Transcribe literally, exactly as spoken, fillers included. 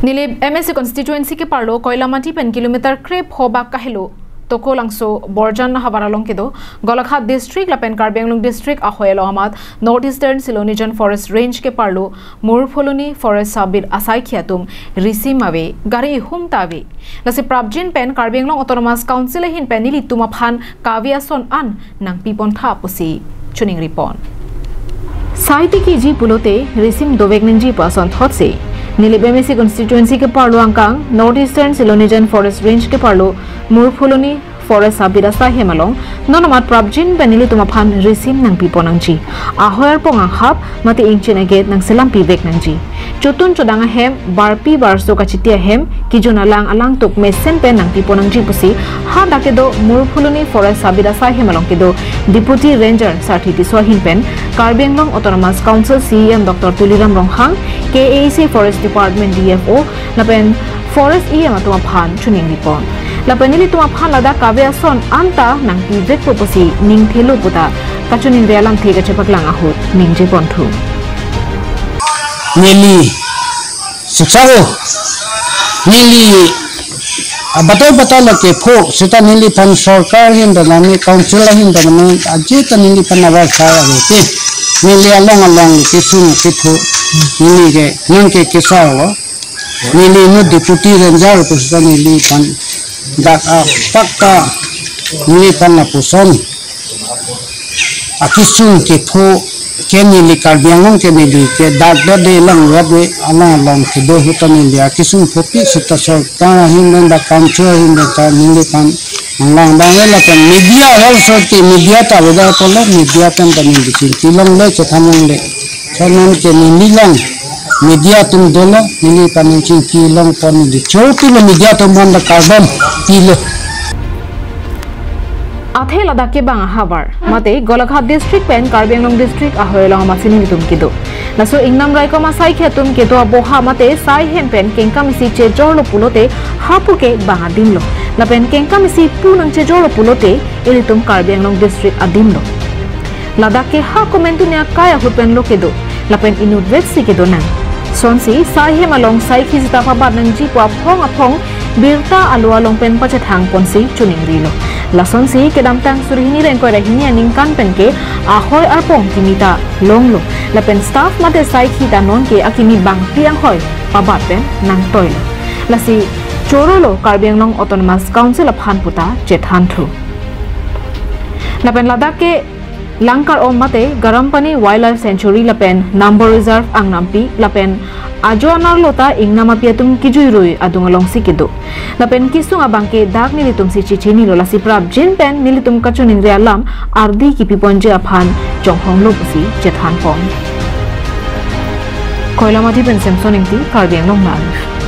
Nilip M A C constituency keparlo Koilamati pen kilometer krepho bak kahelo Tokolangso Borjan havar along kedo Golaghat district lapen Karbi Anglong district ahoi along amat North Eastern Silonijan Forest Range keparlo Murphuloni Forest Sub-Beat asaikhi atum risim ave, gari ihum ta ave. Lasi prapjin pen Karbi Anglong Autonomous Council ahin pen nelitum aphan kave ason an nangpipontha pusi choningripon. Sai tikiji pulote risim dovek nangji pu ason thotsi Nilip M A C constituency keparlo angkang North Eastern Silonijan Forest Range keparlo Murphuloni Forest Sub-Beat asai hem along non amat prapjin pen nelitum aphan risim nangpipon nangji. Ahoi arpong anghap mate ingchin aget nangselam pivek nangji. Chotun chodang ahem, barpi barso kachiti ahem, kijun alang alangtuk mesen pen nangpipon nangji pusi hadak kedo Murphuloni Forest Sub-Beat asai hem along kedo Deputy Ranger Sarthi Tisso ahin pen Karbi Anglong Autonomous Council C E M Doctor Tuliram Ronghang, K A A C Forest Department D F O lapen Forest E M atum aphan choningripon. Lapen nelitum aphan ladak kave ason anta nangpivekpo pusi ningthelo puta kachoningri alamthe kachepaklang ahut ningjeponthu. Neli siksa ho. Neli abatai batai lo kepho seta neliphan sorkar ahin pen nami, council ahin pen nami, ajeta neliphan abar sai ave ke. Neli along along kesung kepho neli ke nang ke kesar lo. Neli no deputy ranger pu seta neliphan dak apakka neliphan lapuson akesung kepho ke neli Karbi Anglong ke neli ke dak dak de lang rat de along along kedo ahut ta neli akesung phopi seta sorkar ahin pen dak council ahin pen ta neliphan nanglang bang lapen media also ke media ta beda polo media pen ta neli chingki longle chethan longle. Sonon ke neli long media atum dolo, neli paning chingki longpon neli. Chor pilo media atum mon da kardom pilo. Athe ladak ke bang ahavar mate Golaghat district pen Karbi Anglong district ahoi along amatsi nelitum kedo. Laso ingnam raikom asaikhi atum kedo aboha mate sai hem pen kengkam isi chejorlo pulote hapu ke bang adimlo. Lapen kengkam isi pu nangchejorlo pulote ilitum Karbi Anglong district adimlo. Ladak ke ha komentu ne akai ahut pen lo kedo, lapen inutvet si kedo nang. Sonsi sai hem along saikhi sita pabat nangji pu aphong aphong birta alo along pen pachethang ponsi choningrilo. Lasonsi kedamtang suri hini ra ingkoi ra hini aningkan pen ke ahoi arpong kimi ta longlo. Lapen staff mate saikhi ta non ke akimi bangphli anghoi pabat pen nangtoilo. Lasi chorolo Karbi Anglong Autonomous Council aphan puta chethanthu. Lapen ladak ke Langkar-om mate Garampani Wildlife Sanctuary lapen Nambor Reserve angnampi lapen ajo anerlo ta ingnam api atum kijuirui adung alongsi kedo. Lapen kesung abang ke dak nelitumsi chechinilo, lasi prapjin pen nelitum kachoningri alam ardi kipiponji aphan chonghonglo pusi chethanpon. Koilamati pen Samson Ingti, Karbi Anglong Live.